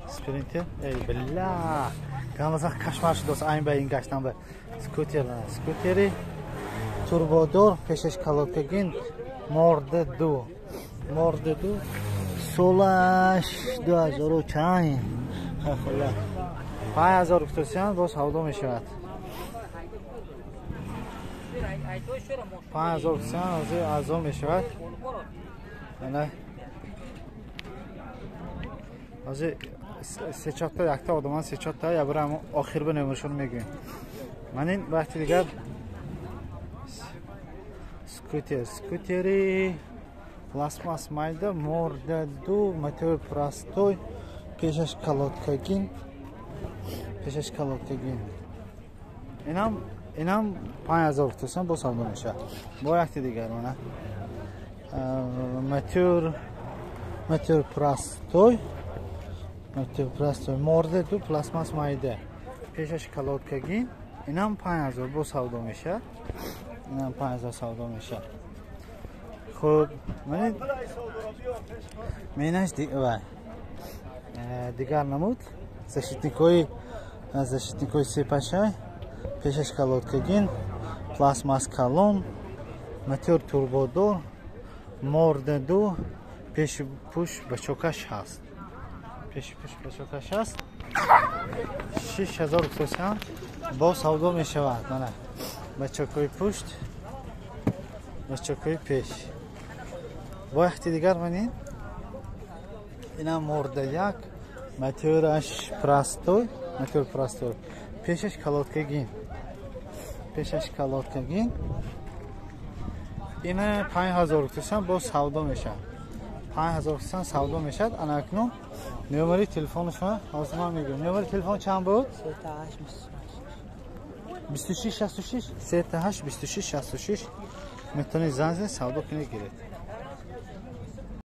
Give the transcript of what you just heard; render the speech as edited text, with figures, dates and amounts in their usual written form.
Спринтер. Эй, бля. Гамазах кошмар шудос айн ба ин гаштан ба. Скутер, скутери турбодор, пешаш колодкагин, морда ду. Морда ду. Солаш 2000 чанд. Хай. 5000 гуфтасиан боз савдо мешавад. 5000 гуфтасиан ҳозир арзон мешавад. Ана ҳозир се-чорта якта одаман се-чорта я бира охир ба номершон мегӯем. Ман ин вақти дигар скутер, скутери пластмасс майда, морда ду, мотор простой, пешаш колодкагин, пешаш колодкагин. Инам 5000 гуфтасан боз савдо мешавад. Бо якти дигар мана мотор простой, мотор простой, морда ду, пластмасс майда, пешаш колодкагин. Инам 5000 боз савдо мешавад. Инам 5000 савдо мешавад. Хуб, менаш дигар намуд защитникои, защитникои сепаша, пешаш колодкагин, пластмасс калон, мотор турбодор, морда ду, пеши пуш бачокаш ҳаст. Пеши пуш бачокаш ҳаст. 6000 гуфтасиан боз савдо мешавад. Мана бачокои пушт, бачокои пеш. Бо якти дигар манин инам морда як, мотораш простой, мотор простой, пешаш колодкагин, пешаш колодкагин. Ина 5000 гуфтасан боз савдо мешавад. 5000 гуфтасан савдо мешавад. Ана акнун номери телефонашма ҳозир ман мегӯям. Номери телефон чанд буд? 26 66 38 26 66. Метавонед занг занед, савдо кунед, гиред.